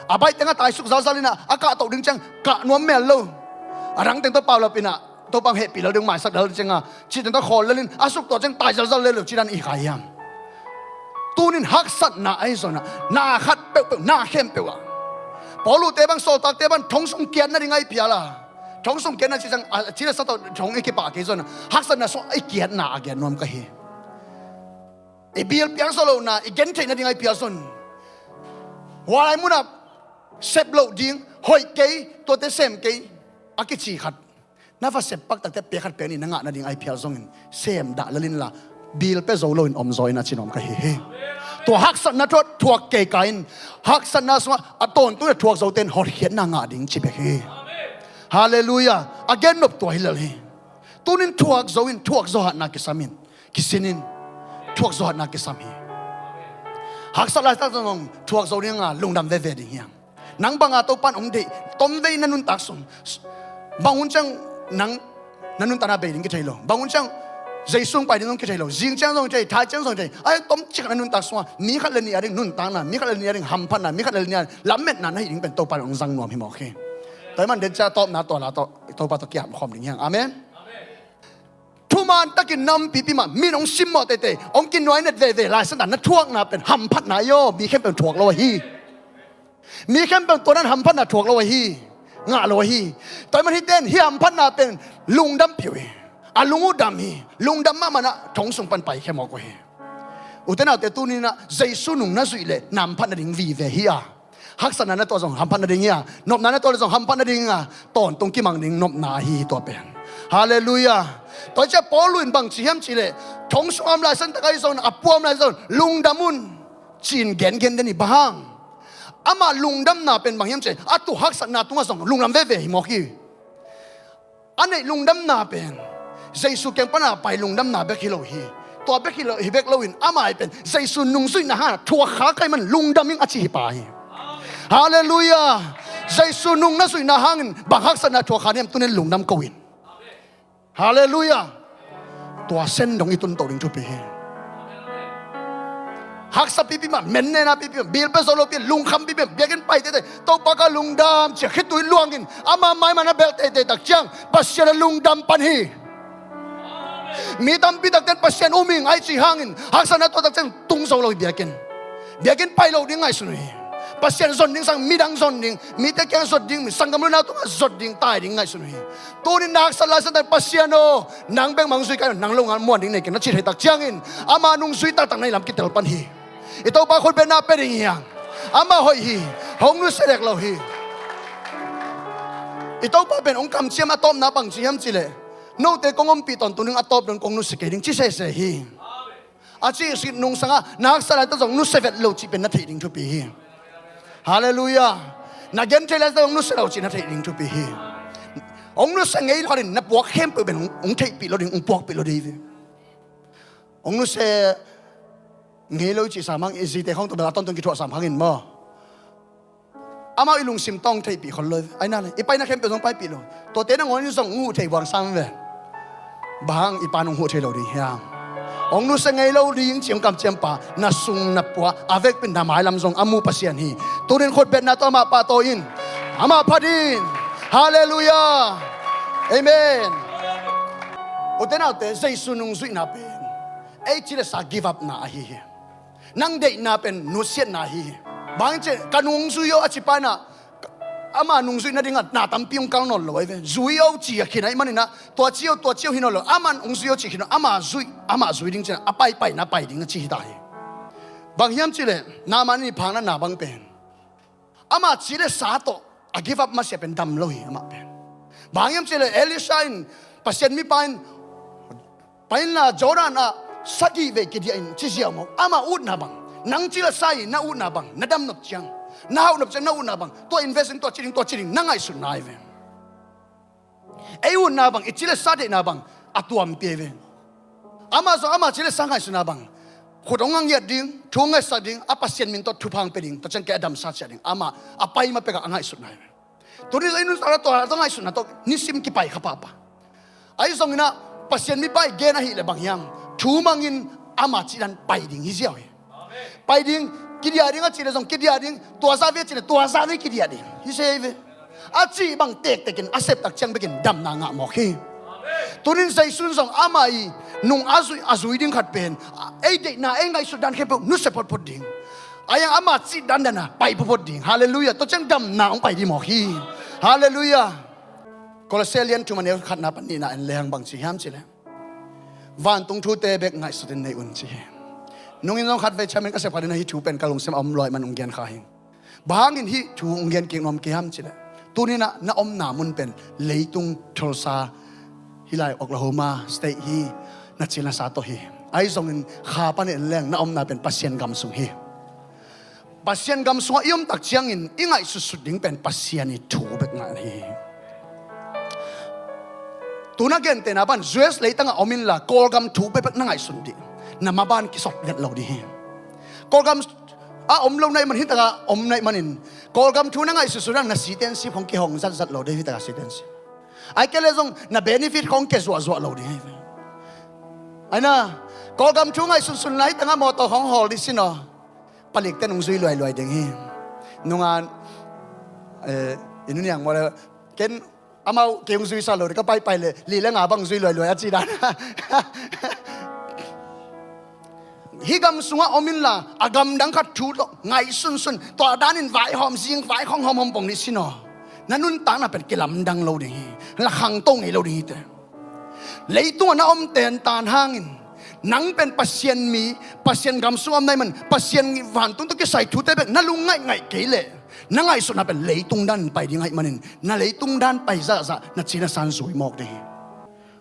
A baih teng a taisuk zalzal inah, a kahtoh ding ciang kah nuam mel lo. A dang teng tawh paulap inah, Topa hong hehpih lel ding, maisak lel ding cianga, cih teng tawh khawl lel in, a suk tuah ciang tai zalzal lel lo cidan i hi kha hiam? Tunin haksatna ahi zonah, na khat peuhpeuh, na khempeuh ah. Paulu te bang, sawltakte bang, thong sung kiat nading ahi phial a. Thong sung kiatna ci ciang, a, ci le sa tawh thong i kipah kei zon. Haksatna sung i kiatna a gen nuam ka hi. I bil piang zo lohna, i gen theih nading ahi phial zon. Hua lai munah sep loh ding, hoih kei, tuate sem kei, a kici khat. Na va sep pak takte pia khat pia nih na ngah nading ahi phial zongin, sem dah lel inla, bil pia zo loin om zaw in a ci nuam ka hi hi. Tua haksatna thuak, thuak kei ka in, haksatna sungah a tawntung le thuak zote in hotkhiatna ngah ding ci bek hi. Halleluiah. A gen nop tua hi lel hi. Tunin thuak zo in, thuak zo hatna kisam in, kisin in, thuak zo hatna kisam hi. Haksat laitak zong thuak zo dinga lungdam veve ding hiam? Nang banga Topan hong deih, tomvei na nuntak sung. Bang hun ciang nang na nuntakna bei ding kithei lo. Bang hun ciang Jesu hong pai ding zong kithei lo. Zing ciang zong kithei, thai ciang zong kithei. Ai, tom cik na nuntak sungah mi khat le nih a ding nuntakna, mi khat le nih a ding hamphatna, mi khat le nih a ding lametna na hih ding pen Topan hong zang nuam hi mawk hi. Tua ahih man den cia tawpna tua la tawh, Topa tawh kiam khawm ding hiang. Amen. Thuman takin nampipi mah min hong simmawh teitei, hong kinuainet veve, Lai Siangtho na thuakna pen hamphatna ahi aw, mi khempeuh thuak lo ahi. Mi khempeuh tua nan hamphatna thuak lo ahi, ngah lo ahi. Tua ahih man hihte in hih hamphatna pen lungdampih uh hi. A lung uh dam hi, lungdam mahmah nah thong sung pan paikhia mawk uh hi. Ute naute, tuninah Jesu nung na zuih leh na hamphat nading vive hi a. Haksatna na tuah zong hamphat nading hi a, nopna na tuah leh zong hamphat nading hi a, tawntung kimang ding nopna ahi hi tua pen. Halleluiah. Tua ciah Paulu in bang ci hiam cihleh, thong sung a om laisan tak ahi zong, a pua om lai zong, lungdam un, ci-in gengen den hi. Bang hang? Amah lungdamna pen bang hiam cihleh, a tuh haksatna tungah zong lungdam veve hi mawk hi. A neih lungdamna pen Jesu kiang pana pai lungdamna bek hi lo hi. Tua bek hi lo, hi bek loin amah pen Jesu nungzuihna hangin thuak kha ka hih man lungdam ing a ci hi pa hi. Halleluiah. Jesu nung na zuihna hangin bang haksatna thuak kha na hiam, tunin lungdam ko in. Halleluiah. Tua sen dong i tun to ding thupi hi. Haksa pipi mah, mennena pipi mah, bil pia zo lo pi, lungkham pipi mah, biakinn pai teitei, Topa ka lungdam ci-a khitui luangin ama mai mah na belh teitei tak ciang Pasian a lungdam pan hi. Mi tampi takte in Pasian um ing a ci hangin haksatna tuah tak ciang tung zo lo hi biakinn. Biakinn pai lo ding ngaihsun uh hi. Pasian zon ding sang midang zon ding, mite kiang zot ding, sanggam lo nau tungah zot ding, tai ding ngaihsun uh hi. Tunin na haksat laitak Pasian aw, nang bek mah hong zui ka hi, nang lo ngal muan ding nei keng na cih theih tak ciangin ama nungzui taktak na hi lam kitel pan hi. I Topa khutbetna pia ding hi hang. Amah hoih hi. Hong nusia dek lo hi. I Topa pen hong kamciam a tawpna bang ci hiam cih leh, note kong ompih tawntung ding, a tawp dong kong nusia kei ding ci sese hi. A cih sik nungsangah na haksat laitak zong nusia vet lo cih pen na theih ding thupi hi. Halleluiah. Na gentheih laitak zong nusia lo cih na theih ding thupi hi. Hong nusia ngei lo khat in na puak khempeuh pen hong, hong theihpih lo ding, hong puakpih lo ding hi. Hong nusia ngei lo i cih sam hang, i zite khawng tawh bel a tawntung kithuah sam hangin maw, amau i lungsim tawh hong theihpih khol lo hi ve. Aina le i paina khempeuh zong paipih lo. Tuate nangawn in zong hong huh thei buang sam ve. Bang hang i pa'n hong huh thei lo ding hiam? Hong nusia ngei lo ding ci hong kamciam pa, na sung na pua, a vekpi in na mailam zong a mu Pasian hi. Tunin khutbetna tawh amah pahtawi in. Amah phat in. Halleluiah. Amen. Ute naute, Jesu nungzuihna pen ei ci le sa give up na ahi hi. Nang deihna pen nusiatna hi hi. Bang hang cih leh ka nungzui aw a ci pa in ah, ama nungzuih nadingah na tampi hong kal nawn lo ahi ve. Zui aw ci a khin ahih manin ah, tua ci aw, tua ci aw hi nawn lo. Aman hong zui aw cih khin aw, ama zuih, amah zui ding ci-in ah, a paipaina pai ding a ci hi ta hi. Bang hiam cih leh Naaman in i phakna na bang pen, ama ci le sa tawh a give up masiah pen dam lo hi amah pen. Bang hiam cih leh Elisha in, Pasian mipa in, pai inla Jordan ah sagih vei kidiah in ci ziau mawk. Ama utna bang, nang ci le sa hi na utna bang, na dam nop ciang, na hauh nop ciang na utna bang, tua invest in, tua ci ding, tua ci ding, na ngaihsutna ahi ve. Ei utna bang, i ci le sa deihna bang a tuampi ahi ve. Amah zong ama ci le sa ngaihsutna bang, khut hong ngiat ding, thu hong ngaihsak ding, a Pasian min tawh thupha hong pia ding, tua ciang kei a damsa ciat ding, amah a pai ma pekah a ngaihsutna ahi ve. Tuni zong i nuntakna tua, tua ngaihsutna tawh nisim kipai kha pahpah. Ahi zongin ah Pasian mipa i gen ahih leh bang hiam, thu mangin ama cihdan pai ding hi ziau hi. Pai ding, kidiah ding a cih leh zong kidiah ding, tua zah vei a cih leh tua zah vei kidiah ding hi se hi ve. A cih bang tektekin a sep tak ciang bekin damna ngah mawk hi. Tunin Jesu in zong amah i nung a zui, a zui ding khat pen, ei deihna, ei ngaihsut dan khempeuh nusia photphot ding. Ahi hang ama cih dandan a pai photphot ding. Halleluiah. Tua ciang damna hong pai ding mawk hi. Halleluiah. Kolose lian thum a neu khatna pan nihna en lehang bang ci hiam cih leh, vantung thute bek ngaihsutin nei un ci hi. Nungin zong khatvei ciamin ka sep khat in ah hih thu pen ka lungsim a om lua ahih man hong gen kha hi. Bang hangin hih thu hong gen kik nuam kei hiam cih leh, tuni in ah na omna mun pen leitung Tulsa, hih lai Oklahoma State hi, na cil na sa tawh hi. Ahi zongin kha pan en leng na omna pen Pasian gam sung hi. Pasian gam sungah i om tak ciangin i ngaihsutsut ding pen Pasian i thu bek ngah hi. Tu na gentehna pan U S leitangah om inla Kawlgam thu bekbek na ngaihsun dih. Na maban kisot vet lo dih hi. Kawlgam a om lo na hih man, hih tangah om na hih manin Kawlgam thu na ngaihsutsut na citizenship hong kihong zatzat lo dih, hih tangah citizenship. Ahih kei leh zong na benefit hong kia zuahzuah lo dih hi. Aina, Kawlgam thu ngaihsunsun la hih tangah mawtaw hong hawl dih sin aw. Palik ten hong zui luailuai ding hi. Nunga, eh, i nu Niang maw le, ken amau kei hong zuisa lo ding, ka paipai le li le nga bang zui luailuai a ci dan. Hih gam sungah om inla a gamdang khat thu tawh ngaihsunsun, tua danin vaihawm zing, vaikhong hawmhawm pong dih sin aw. Na nuntakna pen kilamdang lo ding hi. La khangto ngei lo ding hi te. Leitungah na om tentan hangin nang pen Pasian mi, Pasian gam sung om na hih man, Pasian vantung tawh kisai thute bek na lung ngaihngaih kei leh, na ngaihsutna pen leitung dan pai ding ahih manin, na leitung dan pai zahzah na cina san zui mawk ding hi.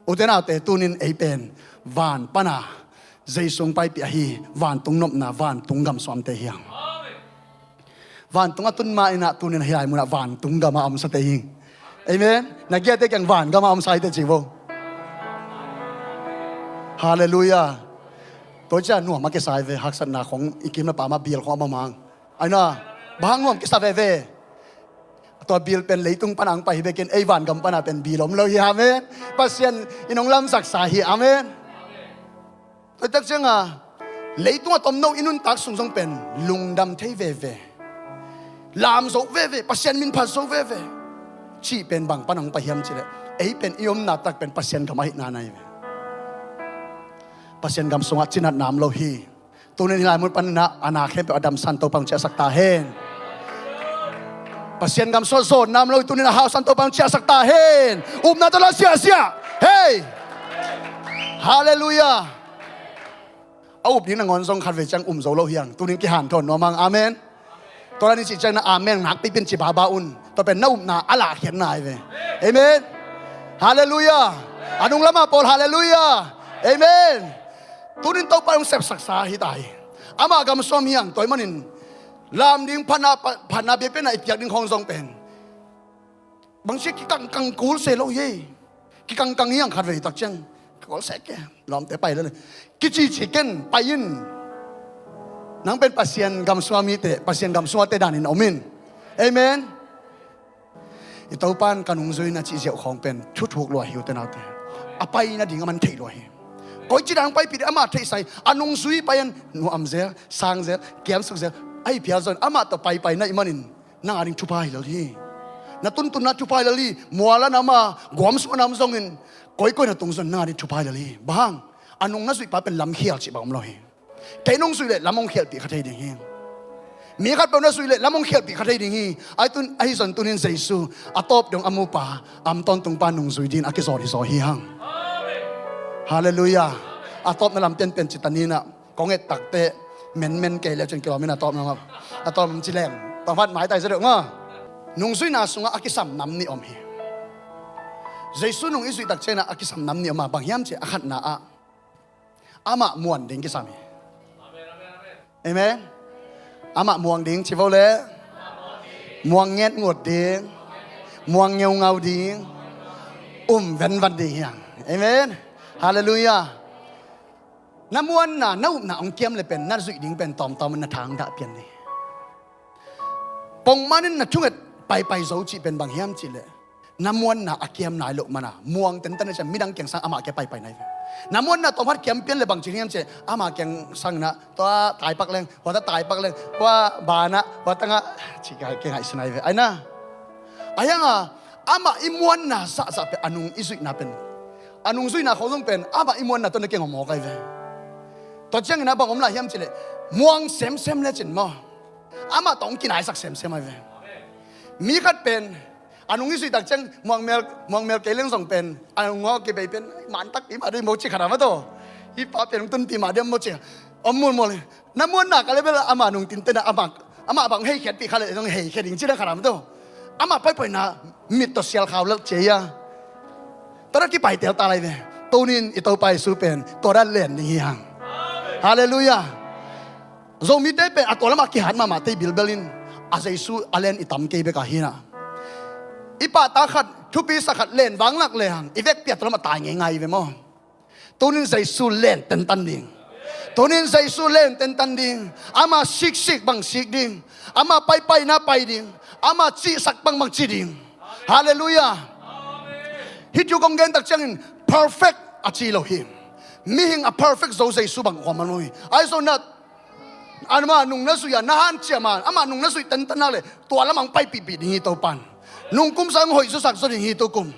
Ute naute, tunin ei pen van pana Jesu hong paipih ahi, vantung nopna, vantung gam sung omte hi hang. Vantung a tun ma inah tunin a hih lai munah vantung gam a omsate hi. Amen. Na giate kiang van gam a omsa hite ci vo. Halleluiah. Tua cia nuam a kisa hi ve, haksatna khong i kimna pa mah bial khong a mamang. Aina, bang nuam kisa veve. Tua bil pen leitung pana hong pai hi bekin, ei vangam pana pen bil om lo hi. Amen. Pasian in hong lamsaksa hi. Amen. Tua tak cianga leitung a tomno i nuntak sung zong pen lungdam thei veve, lam zo veve, Pasian min phat zo veve. Cih pen bang pana hong pai hiam cihleh, ei pen i omna tak pen Pasian gam ahihna na hi ve. Pasian gam sungah cinatna om lo hi. Tunin hih lai mun panin a na khempeuh a damsan Topa hong ciahsak ta hen. Pasian gam sungah zawnna om lo hi, tunin a hausan Topa hong ciahsak ta hen. Upna tawh la siahsiah. Hei! Halleluiah. A up ding nangawn zong khatvei ciang um zo lo hi hang. Tunin kihanthawn nuam hang. Amen. Tua dan i cih ciang na amen nakpi pen ci baba un. Tua pen na upna a lahkhiatna hi ve. Amen. Halleluiah. A nung lamah pawl halleluiah. Amen. Tunin Topa hong sepsaksa hi ta hi. Amah gam sung hi hang, tua ahih manin lam ding phatna, phatna biakpiakna i piak ding khawng zong pen bangci kikangkang kul se lo hi. Kikangkang hi hang, khatvei tak ciang kikol se ke, lawmte pai lel, kicici ken pai in. Nang pen Pasian gam sunga mite, Pasian gam sunga te danin om in. Amen. I Topan ka nungzuina cih ziau khawng pen thuthuk lua hi, ute naute. A pai nading a man theih lua hi. Koici dang paipih ding amah theihsa hi. A nungzui pai in nuam zel, sang zel, kiamsuk zel, ahi phial zong amah tawh paipai na hih manin nang a ding thupha hi lel hi. Na tuntunna thupha hi lel hi. Mual a na om a, guam sung a na om zongin, koikoi na tung zong nang a ding thupha hi lel hi. Bang hang? A nung na zuihpa pen lamkhial cih bang om lo hi. Kei nung zuih leh lam hong khialhpih kha thei ding hi. Mi khatpeuh na zuih leh lam hong khialhpih kha thei ding hi. Ahi tun, ahi zong tunin Jesu a tawp dong a mupa, a om tawntungpa nungzui dingin a kizawn hi zaw hi hang. Halleluiah. A tawpna lam pianpian ci ta ni na. Kong et takte menmen kei le cin kilawm in a tawpna ngam. A tawpna ngam ci leng. Tawmhat maitai zaw deuh maw. Nungzuihna sungah a kisam nam nih om hi. Jesu nung i zuih tak ciangin a kisam nam nih om a, bang hiam cih a khatna ah amah muan ding kisam hi. Amen. Amah muang ding ci vo le. Muang ngetngut ding. Muang ngeungau ding. Um venvan ding hi hang. Amen. Halleluiah. Na muanna, na upna hong kiam le pen na zuih ding pen tawmtawm na thang dah pian ni. Pongman in na thunget paipai zo cih pen bang hiam cih leh, na muanna a kiam nai loh mana muang tentan na cian midang kiang sang amah kia paipai nai ve. Na muanna tawmhat kiam pian le bang cih hiam cih leh, amah kiang sang na tua taipak leng, hua ta taipak leng, hua bana, hua tanga cih kia ngaihsun nai ve. Ai na. Ahi hanga amah i muanna sahsah pen a nung i zuihna pen, a nung zuihna khawng zong pen amah i muanna tawh na kiang hong mawk ai ve. Tua ciangin a bang om lai hiam cih leh, muang semsem le cin maw, amah tawh hong kinaisak semsem ai ve. Mi khat pen a nung i zuih tak ciang muangmel, muangmel kei leng zong pen a nung aw kibei pen man takpi mah dei maw ci khat a maw taw. Hih pa pen hong tunpi mah dei maw ci. Om mulmul. Na muanna ka le bel amah nung tinten a amah, amah bang heikhiatpih kha le zong heikhiat ding ci na khat a maw taw. Amah paipaina mit tawh sial khau lel cia. Tua na kipai tel ta lai ve. Tunin i Topa Jesu pen tua dan len ding hi hang. Halleluiah. Zomite pen a tua lamah kihat mahmah tei bilbel in a Jesu a len i tam kei bek a hi na. I pahtak khat, thupi sak khat len vanglak le hang i vekpi a tua lamah tai ngeingai ve maw. Tunin Jesu len tentan ding. Tunin Jesu len tentan ding. Ama siksik bang sik ding. Ama paipaina pai ding. Ama cihsak bangbang ci ding. Halleluiah. Hih thu kong gen tak ciangin perfect a ci lo hi. Mihing a perfect zo Jesu bang khuam a lo hi. Ahi zong na, amah nung na zuih a na hanciam a, amah nung na zuih tentan nak le tua lamah hong paipihpih ding hi Topan. Nungkum sang hong hoihzasak zaw ding hi tukum.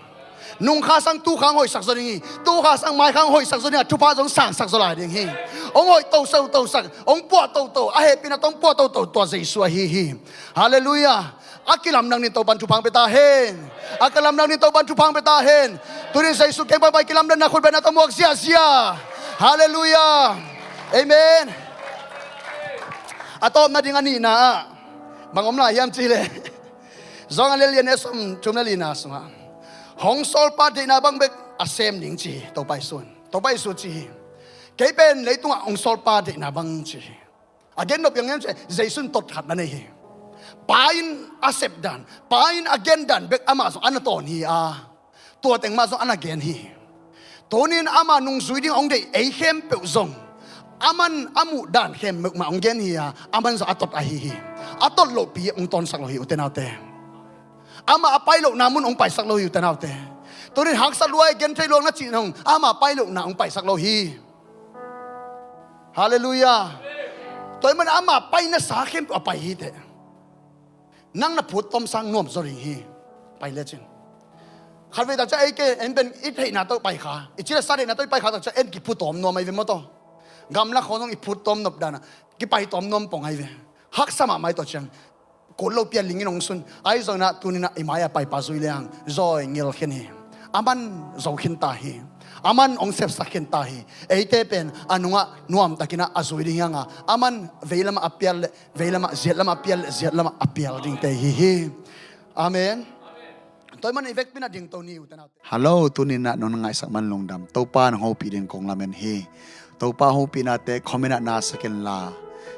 Nungkha sang tukha hong hoihsak zaw ding hi. Tukha sang maikha hong hoihsak zaw ding a, thupha zong sangsak zaw lai ding hi. Hong hoih tosak tosak, hong puah toto, a hehpihna tawh hong puah toto tua Jesu ahi hi. Halleluiah. A kilamdang ding Topan thupha hong pia ta hen. A kilamdang ding Topan thupha hong pia ta hen. Tunin Jesu kiang paipai kilamdanna khutbetna tawh muak ziahziah. Halleluiah. Amen. A tawpna ding a nihna ah bang om lai hiam cih leh, John a lian lian a sawm thum le lina sungah hong sawlpa deihna bang bek a sem ding ci hi. Topa Jesu in, Topa Jesu ci hi. Kei pen leitungah hong sawlpa deihna bang ci hi. A gen nop piang hiam cih leh Jesu in tot khat na nei hi. Pa in a sep dan, Pa in a gen dan bek amah zong a na tawn hi a, tua teng mah zong a na gen hi. Tunin ama nungzui ding hong deih ei khempeuh zong aman a muh dan khempeuh mah hong gen hi a, aman zong a tot ahi hi. A tot lohpi hong tawnsak lo hi, ute naute. Amah a pai lohna mun hong paisak lo hi, ute naute. Tunin haksa lua, genthei luang na cih hong, amah pai lohna hong paisak lo hi. Halleluiah. Tua ahih manin amah pai nasa khempeuh a pai hi teh. Nang na phut tawm sang nuam zaw ding hi. Pai lecin. Khatvei tak ciang ei ke, en pen i theihna tawh pai kha, i cina sa theihna tawh i pai kha tak ciang en kiphut tawm nuam ahi ve maw taw. Gamla khawng zong i phut tawm nop dan a, kipai tawm nuam pong ahi ve. Haksa mahmah hi tua ciang. Kut lo pial ling in hong sun. Ahi zongin ah tunin ah i mai-ah paipa zui leng zawi ngel khin hi. Aman zo khin ta hi. Aman hong sepsak khin ta hi. Eite pen a nungah nuamtakin ah a zui ding hi hang a, aman veilamah a pial le veilamah, ziatlamah a pial le ziatlamah a pial dingte hi hi. Amen. Tua ahih manin i vekpi-in ah dingto ni, ute naute. Hallo, tunin ah nong ngaihsak man lungdam. Topa nong hopih ding kong lamen hi. Topa hopihnate comment ah na sak inla,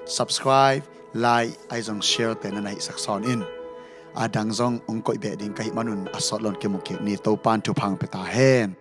subscribe, like, ahi zong share te na na hihsak sawn in. A dang zong hong koih beh ding ka hih manun a sawt lo-in kimu kik ni. Topa in thupha hong pia ta hen.